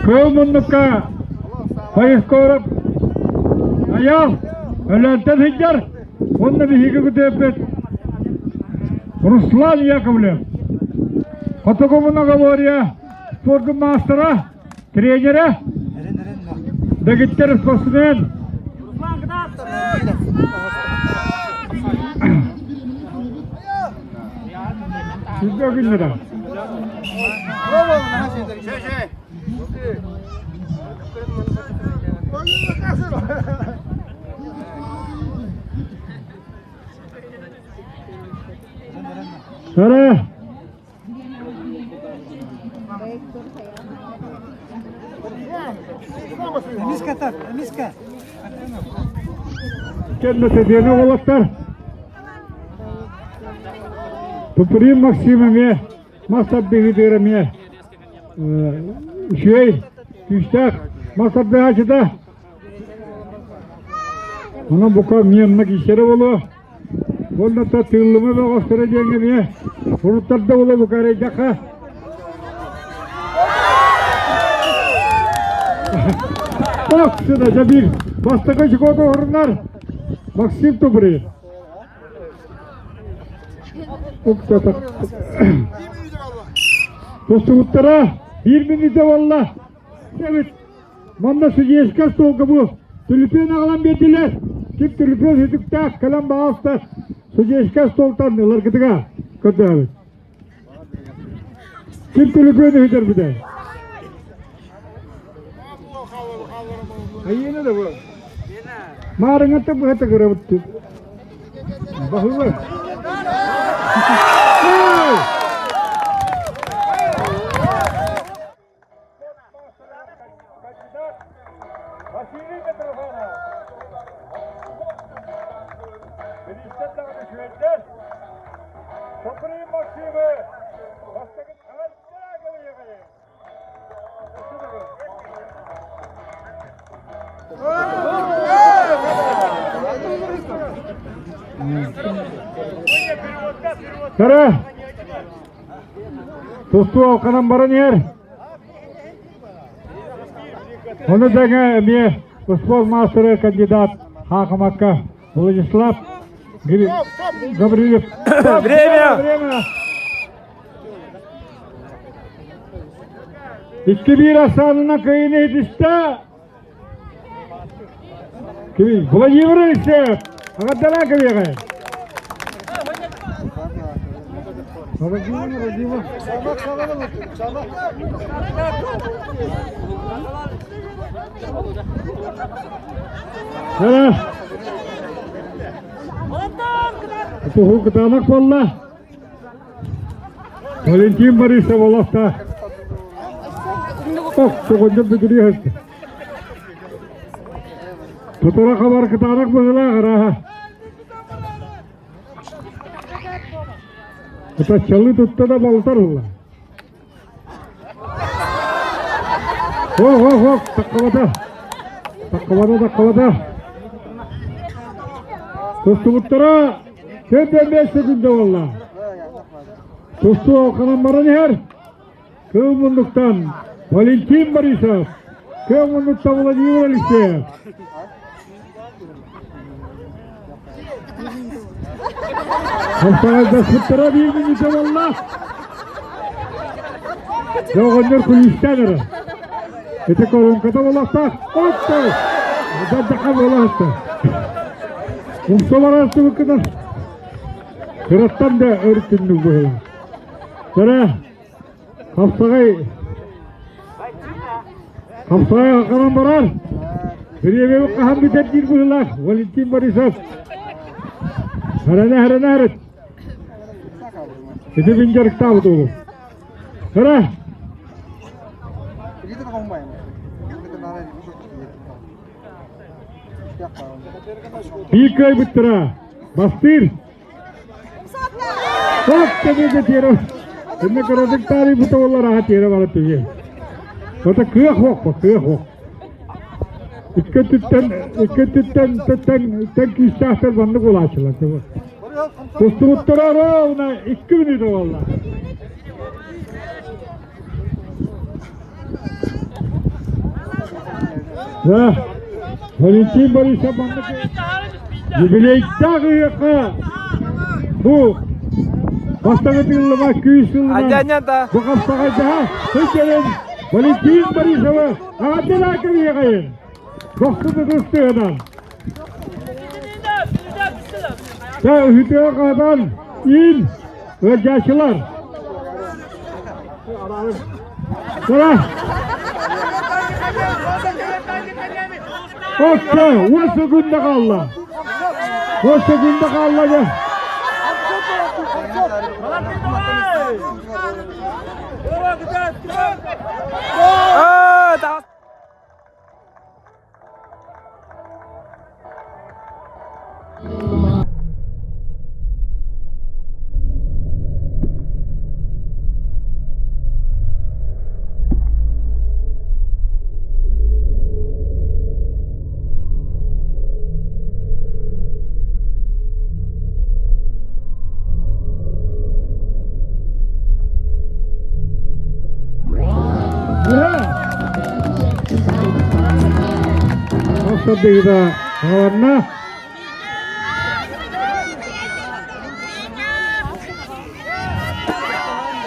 Кыыл муннукка Поисковров Айаал Өлөөнтөн сылдьар уонна биһиги күтүөппүт Руслан Яковлев Хотугу многоборье спордун маастара, тренерэ, дэгиттэр спортсмен. Сүүрбэ күннэрэ. Сара. Кэннэ Татьяна уолаттар. Туприн Максим эмиэ мас тардыһыытыгар эмиэ үчүгэй күүстээх мас тардыһааччыта. Онон бука миэннэ киирсэрэ буолуо. Уонна та тыыллыма бөҕөстөрө диэҥҥэ эмиэ уруттарда буолуо бука эрэйдэххэ. Тахсына дьэ биир бастакы очкота уһурунар Максим Туприн. Тустубуттара биир мүнүүтэ буолла. Эбит. Манна судейскай столга бу түлүпүөн аҕалан биэрдилэр. Ким түлүпүөн сүтүктээх кэлэн баҕаста судейскай столтан ыларгытыгар көрдөһөбүт. Ким түлүпүөн үһүтэрбитэ? Айыына да бу. Маарыҥҥа быһа тыгырабыт. Баһылык. Василий Митрофанов. Бириистэр даҕаны үчүгэйдэр. Сопрун Максимы бастакы Көрө! Тустуу алқанан баран иһэр. Ону тэҥэ эмиэ спорт маастара кандидат Хаахымакка Владислав Гаврильев. Время! Время! 2-1 ахсаанынан кыайыыны ситистэ. Владимир Алексеев, аҕардалаа кэлиэҕэ. Владимир, Владимир. Туһу кытаанах буолла. Валентин Борисов олохтоох. Ох, тоҕонньор бүдүрүйэ сытта. Тутура хабар кытаанах быһыылаах арааһа. Ытаччалыы тутта да балтар ылла. Ох, ох, ох, таккабата. Таккабата, таккабата. Тустубуттара 45 секунда буолла. Тустуу алханан баран иһэр. Кыл муннуктан Валентин Борисов, кыл муннуктан Владимир Алексеев. Хамсаҕайдаспыттара биир мүнүүтэ буолла. Дьэ оҕонньор күлүүстээн эрэ. Ити коронката буолуохтаах. Отто! Даддаха буола сытта. Умса бараастыбыккына кыраттан да өрүттүннүк быһыылаах. Көрө, хапсаҕай хапсаҕай ханан барар. Бириэмэбит хаһан бүтэр диир быһыылаах Валентин Борисов. Харана харана харыт. Ити мин дьарыктаабыт уолум. Хара. Биир кыайбыттара. Бастыыр. Хоп тэбиэгэ тиэрэ. Инне кыратык таарыйбыта буоллар аха тиэрэ барар түһүө. Ото кыах уохпа, кыах уох. Икки өттүттэн, икки өттүттэн тэҥ тэҥ күүстээхтэр маннык буолааччылар. Тустубуттара ровно 2 мүнүүтэ буолла. Валентин Борисов маннык юбилейдаах ыһыахха бу бастакы тыыллыма күүс сылынан бу хапсаҕайдаһа сылдьарын Валентин Борисовы аҕаддылаа кэбиһиэҕэйин дохсун ытыс тыаһынан Дьэ, үтүө хаатан иин ыалдьааччылар. Тура. Окко, 10 секунда хаалла. 10 секунда хаалла дьэ. Сырдыгыта хааланна.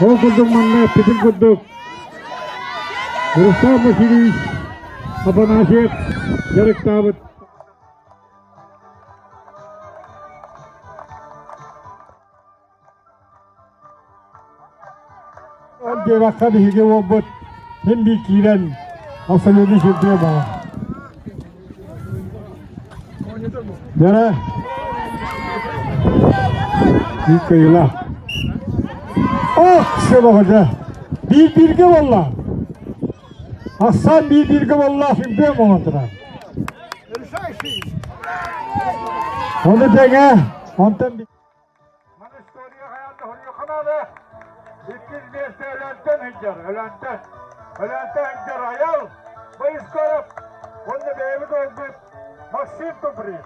Ол курдук манна эппитим курдук Руслан Васильевич Афанасьев дьарыктаабыт. Ол диэбэххэ биһиги уолбут син биир киирэн абсолютно сирдиэ баҕар. Дьэрэ биир кыайыылаах. Ох, сөбөҕөдө. Биир бииргэ буолла. Ахсаан биир бииргэ буолла, чемпион буолан турар. Ону тэҥэ, онтон Маны история хайаан да хоруйуохха наада. Иккис миэстэ Өлөөнтөн сылдьар, Өлөөнтөн. Өлөөнтөн сылдьар Айал Боискоров уонна бэйэбит уолбут Максим Туприн.